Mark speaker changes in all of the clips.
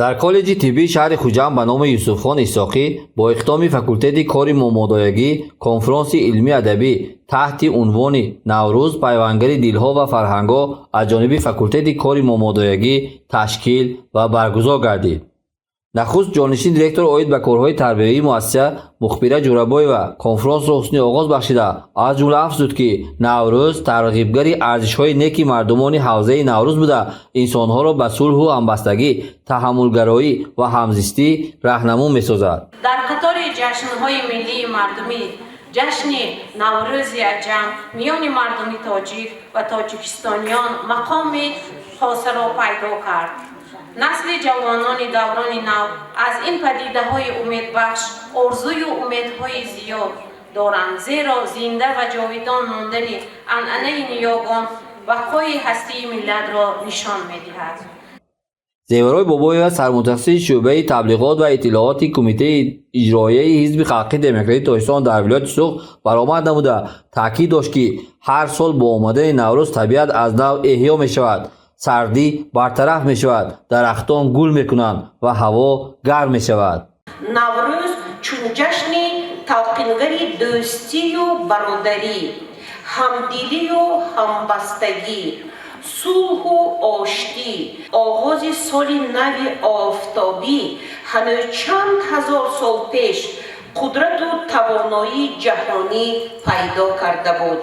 Speaker 1: Дар коллеҷи тиббии шаҳри Хуҷанд ба номи Юсуфхон Исоқӣ бо иқдоми факултети кори момодоягӣ конфронси илмӣ адабӣ таҳти унвони «Наврӯз: пайвандари дилҳо ва фарҳангҳо» аз ҷониби факултети кори момодоягӣ ташкил ва баргузор гардид. Нахуст ҷонишини директор оид ба корҳои тарбиявии муассиса Мухбира Ҷӯрабоева конфронсро ҳусни оғоз бахшида, аз ҷумла афзуд, ки Наврӯз тарғибгари арзишҳои неки мардумони ҳавзаи Наврӯз буда, инсонҳоро ба сулҳу ҳамбастагӣ, таҳаммулгароӣ ва ҳамзистӣ раҳнамун месозад.
Speaker 2: Дар қатори ҷашнҳои миллии мардумӣ ҷашни Наврӯзи аҷам миёни мардуми тоҷик ва тоҷикистониён мақоми хосаро пайдо кард. Насли ҷавонони даврони нав аз ин падидаҳои умедбахш орзую умедҳои зиёд доранд, зеро зинда ва ҷовидон мондани анъанаи ниёгон бақои ҳастии миллатро нишон медиҳад.
Speaker 1: Зеварой Бобоева, сармутахассиси шӯъбаи таблиғот ва иттилооти Кумитаи иҷроияи Ҳизби халқии демократии Тоҷикистон дар вилояти Суғд баромад намуда, таъкид дошт, ки ҳар сол бо омадани Наврӯз табиат аз нав эҳё мешавад, сардӣ бартараф мешавад, дарахтон гул мекунанд ва ҳаво гарм мешавад.
Speaker 3: Наврӯз чун ҷашни талқингари дӯстию бародарӣ, ҳамдилию ҳамбастагӣ, сулҳу оштӣ, оғози соли нави офтобӣ ҳанӯз чанд ҳазор сол пеш қудрату тавоноии ҷаҳонӣ пайдо карда буд.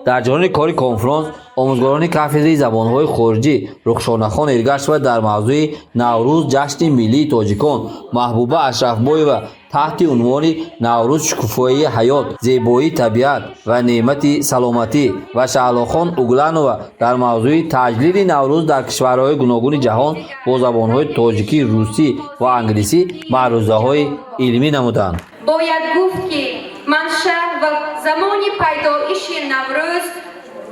Speaker 1: Дар ҷараёни кори конфронс омӯзгорони кафедраи забонҳои хориҷӣ Рухшонахон Эргашева дар мавзӯи «Наврӯз: ҷашни миллии тоҷикон», Маҳбуба Ашрафбоева таҳти унвони «Наврӯз: шукуфоии ҳаёт, зебоии табиат ва неъмати саломатӣ» ва Шаҳлохон Угланова дар мавзӯи «Таҷлили Наврӯз дар кишварҳои гуногуни ҷаҳон» бо забонҳои тоҷикӣ, русӣ ва англисӣ маърузаҳои илмӣ намуданд.
Speaker 4: Бояд гуфт, ки манша ва замони пайдоиши Наврӯз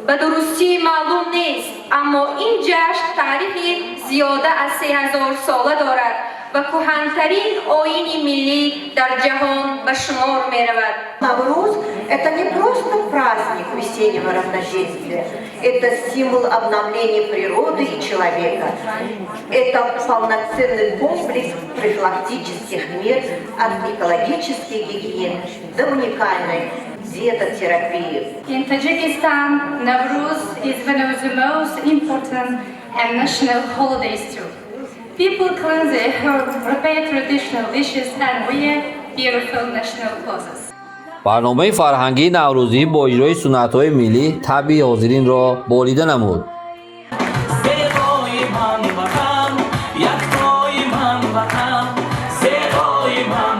Speaker 4: ба дурустӣ маълум нест, аммо ин ҷашн таърихи зиёда аз 3000 сола дорад ва кӯҳантарин оини миллӣ дар ҷаҳон ба шумор меравад.
Speaker 5: Навруз – это не просто праздник весеннего равноденствия, это символ обновления природы и человека. Это полноценный комплекс профилактических мер от экологической гигиены до уникальной диетотерапии.
Speaker 6: In Tajikistan, Nowruz is one of the most important and national holidays too. People cleanse their home, prepare traditional dishes and wear beautiful national clothes.
Speaker 1: Барномаи фарҳангии наврӯзӣ бо иҷрои суннатҳои миллӣ табъи ҳозиринро болида намуд.
Speaker 7: Зебои ман ватан, яктои ман ватан, зебои ман.